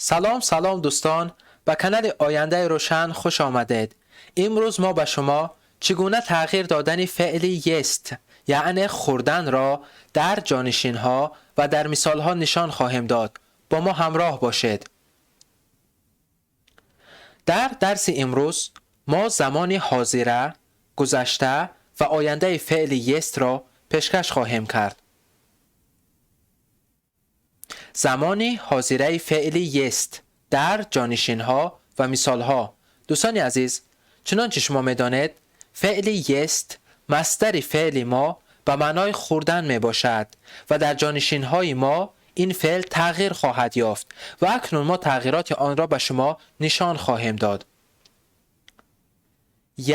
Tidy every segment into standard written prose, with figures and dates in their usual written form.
Салом, салом, дӯстон, ба канали Ояндаи Рӯшан хуш омадед. Имрӯз мо ба шумо чӣ гуна тағйир додани феъли есть, яъне хӯрданро дар ҷонишинҳо ва дар мисолҳо нишон хоҳем дод. Бо мо ҳамроҳ бошед. Дар дарси имрӯз мо замони ҳозира, гузашта ва ояндаи феъли есть ро пешкаш хоҳем кард. Замони ҳозираи феъли есть дар ҷонишинҳо ва мисолҳо. Дӯстони азиз, чунончи шумо медонед, феъли есть, масдари феъли мо, ба маънои хӯрдан мебошад ва дар ҷонишинҳои мо ин феъл тағйир хоҳад ёфт ва акнун мо тағйироти онро ба шумо нишон хоҳем дод.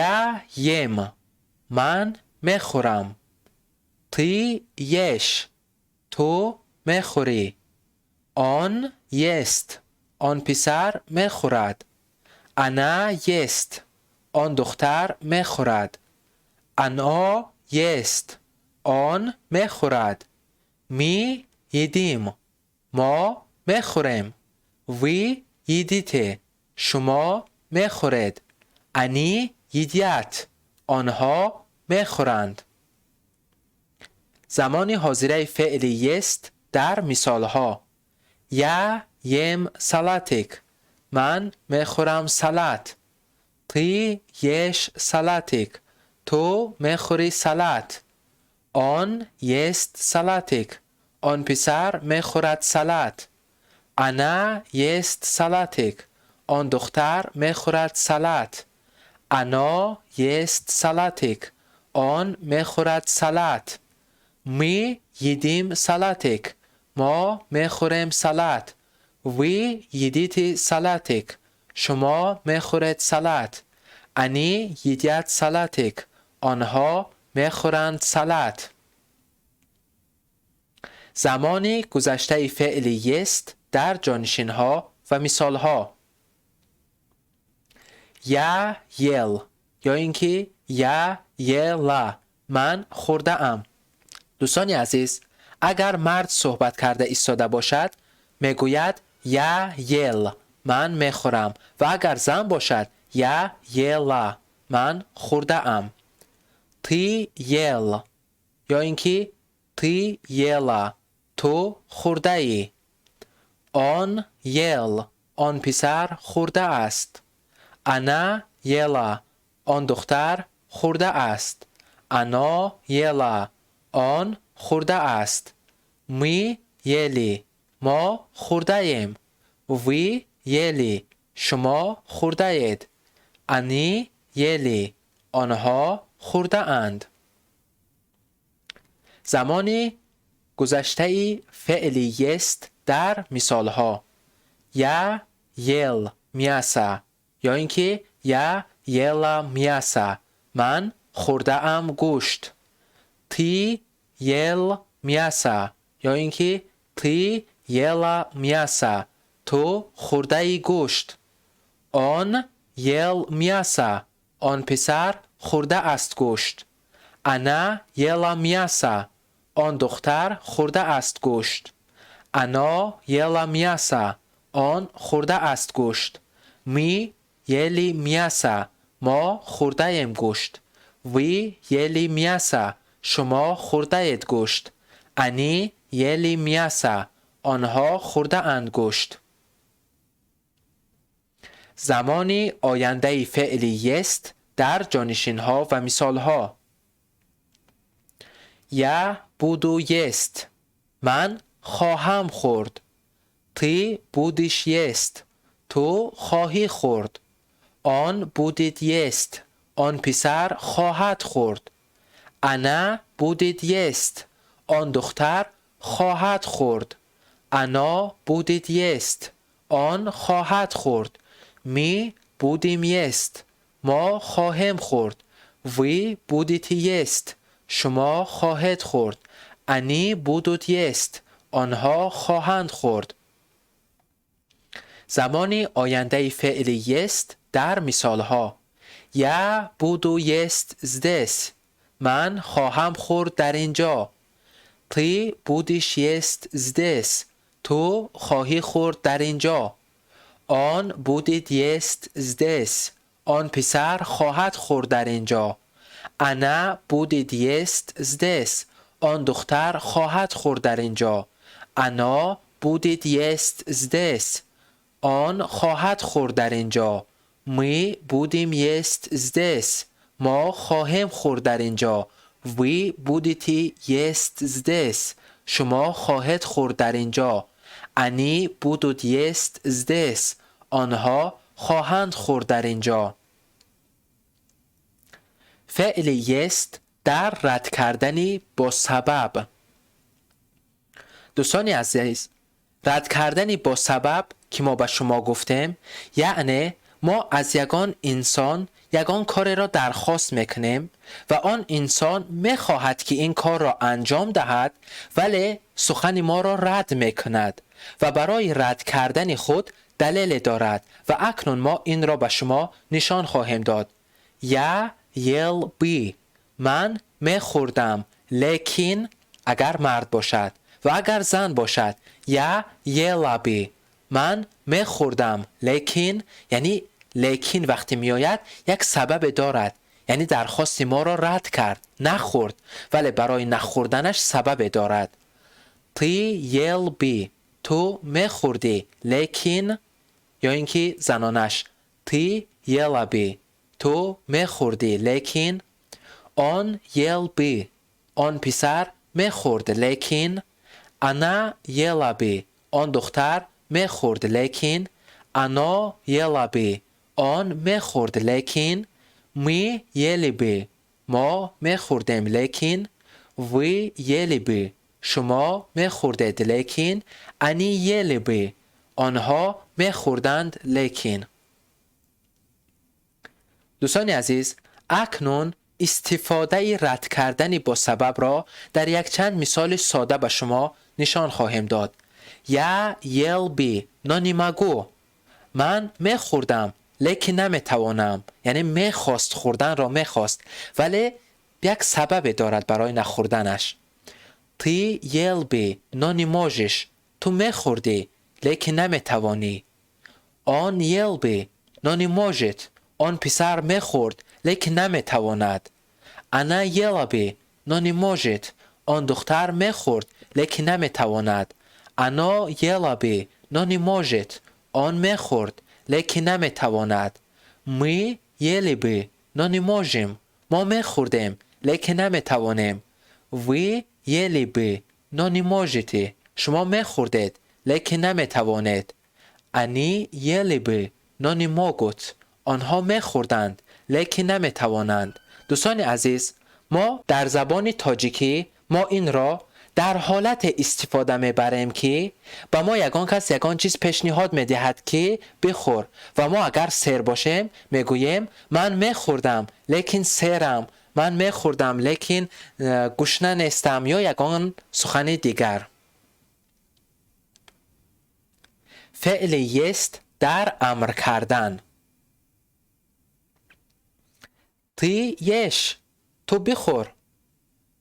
Я ем — ман мехӯрам. Ты ешь — ту мехӯрӣ. Он ест — он писар мехӯрад. Она ест — он духтар мехӯрад. Оно ест — он мехӯрад. Мы едим — мо мехӯрем. Вы едите — шумо мехӯред. Они едят — онҳо мехӯранд. Замони ҳозираи феъли есть дар мисолҳо: Я ем салатик — ман мехӯрам салат. Ты ешь салатик — ту мехӯрӣ салат. Он ест салатик — он писар мехӯрад салат. Она ест салатик — он духтар мехӯрад салат. Оно ест салатик — он мехӯрад салат. Мы едим салатик — мо мехӯрем салат. Вы едите салатик — шумо мехӯред салат. Они едят салатик — онҳо мехӯранд салат. Замони гузаштаи феъли есть дар ҷонишинҳо ва мисолҳо: Я ел ё ин ки я ела — ман хӯрдаам. Дӯстони азиз, агар мард суҳбат карда истода бошад, мегӯяд я ел — ман мехӯрам ва агар зан бошад, я ела — ман хӯрдаам. Ты ел ё ин ки ты ела — ту хӯрдаӣ. Он ел — он писар хӯрдааст. Она ела — он духтар хӯрдааст. Оно ело — он хӯрдааст. Мы ели — мо хӯрдаем. Вы ели — шумо хӯрдаед. Они ели — онҳо хӯрдаанд. Замони гузаштаи феъли есть дар мисолҳо: Я ел мясо ё ин ки я ела мясо — ман хӯрдаам гӯшт. Ты ел мясо ё ин ки ты ела мясо — ту хӯрдаи гӯшт. Он ел мясо — он писар хӯрдааст гӯшт. Она ела мясо — он духтар хӯрдааст гӯшт. Оно ело мясо — он хӯрдааст гӯшт. Мы ели мясо — мо хӯрдаем гӯшт. Вы ели мясо — шумо хӯрдаед гӯшт. Они ели мясо — онҳо хӯрдаанд гӯшт. Замони ояндаи феъли есть дар ҷонишинҳо ва мисолҳо: Я буду есть — ман хоҳам хӯрд. Ты будешь есть — ту хоҳӣ хӯрд. Он будет есть — он писар хоҳад хӯрд. Она будет есть — он духтар хоҳад хӯрд. Оно будет есть — он хоҳад хӯрд. Мы будем есть — мо хоҳем хӯрд. Вы будете есть — шумо хоҳед хӯрд. Они будут есть — онҳо хоҳанд хӯрд. Замони ояндаи феъли есть дар мисолҳо: Я буду есть здесь — ман хоҳам хӯрд дар ин ҷо. Ты будешь есть здесь — ту хоҳӣ хӯрд дар ин ҷо. Он будет есть здесь. Он писар хоҳад хӯрд дар ин ҷо. Она будет есть здесь. Он духтар хоҳад хӯрд дар ин ҷо. Оно будет есть здесь. Он хоҳад хӯрд дар ин ҷо. Мы будем есть здесь. Мо хоҳем хӯрд дар ин ҷо. Вы будете есть здесь. Шумо хоҳед хӯрд дар ин ҷо. Они будут есть здесь. Онҳо хоҳанд хӯрд дар ин ҷо. Феъли есть дар рад кардани бо сабаб. Дӯстони азиз, рад кардани бо сабаб, ки мо ба шумо гуфтем, яъне мо аз ягон инсон ягон кореро дархост мекунем ва он инсон мехоҳад, ки ин корро анҷом диҳад, вале сухани моро рад мекунад ва барои рад кардани худ далеле дорад ва акнун мо инро ба шумо нишон хоҳем дод. Я ел бы, ман мехӯрдам, лекин, агар мард бошад, ва агар зан бошад, я ела бы, ман мехӯрдам, лекин. Яъне лекин вақте меояд, як сабабе дорад, яъне дархости моро рад кард, нахӯрд, вале барои нахӯрданаш сабабе дорад. Ты ел бы, ту мехӯрдӣ, лекин, ё ин ки занонаш, ты ела бы, ту мехӯрдӣ, лекин. Он ел бы, он писар мехӯрд, лекин. Она ела бы, он духтар мехӯрд, лекин. Оно ело бы, он мехӯрд, лекин. Мы ели бы, мо мехӯрдем, лекин. Вы ели бы, шумо мехӯрдед, лекин. Они ели бы, онҳо мехӯрданд, лекин. Дӯстони азиз, акнун истифодаи рад кардани бо сабабро дар якчанд мисоли сода ба шумо нишон хоҳем дод. Я ел бы, но не могу. Ман мехӯрдам, лекин наметавонам. Яъне мехост, хӯрданро мехост, вале як сабабе дорад барои нахӯрданаш. Ты ел бы, но не можешь. Ту мехӯрдӣ, лекин наметавонӣ. Он ел бы, но не может. Он писар мехӯрд, лекин наметавонад. Она ела бы, но не может. Он духтар мехӯрд, лекин наметавонад. Оно ело бы, но не может. Он мехӯрд, лекин наметавонад. Мы ели бы, но не можем. Мо мехӯрдем, лекин наметавонем. Вы ели бы, но не можете. Шумо мехӯрдед, лекин наметавонед. Они ели бы, но не могут. Онҳо мехӯрданд, лекин наметавонанд. Дӯстони азиз, мо дар забони тоҷикӣ мо инро дар ҳолате истифода мебарем, ки ба мо ягон кас ягон чиз пешниҳод медиҳад, ки бихӯр, ва мо агар сер бошем, мегӯем: ман мехӯрдам, лекин серам, ман мехӯрдам, лекин гушна нестам ё ягон сухани дигар. Феъли есть дар амр кардан. Ты ешь, ту бихӯр.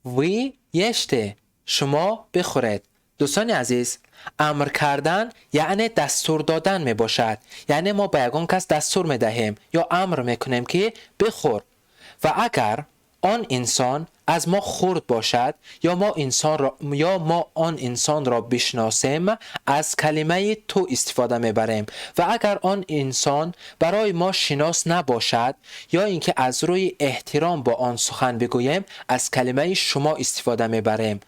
Вы ешьте, шумо бихӯред. Дӯстони азиз, амр кардан яъне дастур додан мебошад, яъне мо ба ягон кас дастур медаҳем ё амр мекунем, ки бихӯр, ва агар он инсон аз мо хурд бошад ё мо он инсонро бишносем, аз калимаи ту истифода мебарем, ва агар он инсон барои мо шинос набошад ё ин ки аз рӯи эҳтиром бо он сухан бигӯем, аз калимаи шумо истифода мебарем.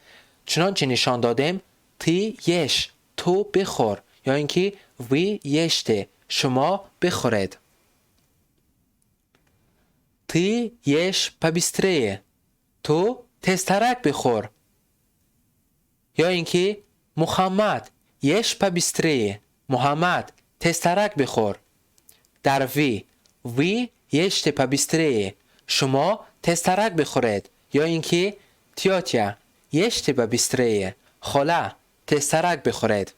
Чунончи нишон додем: ты ешь, ту бихӯр, ё ин ки вы ешьте, шумо бихӯред. Ты ешь побыстрее, ту тезтарак бихӯр, ё ин ки Мухаммад, ешь побыстрее, Муҳаммад, тезтарак бихӯр. Дар вы: вы ешьте побыстрее, шумо тезтарак бихӯред, ё ин ки тётя, ешьте побыстрее, хола, тезтарак бихӯред.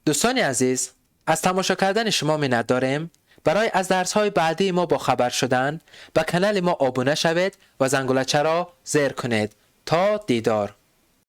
Дӯстони азиз, аз тамошо кардани шумо миннатдорем. Барои аз дарсҳои баъдии мо бохабар шудан ба канали мо обуна шавед ва зангулачаро зер кунед. То дидор.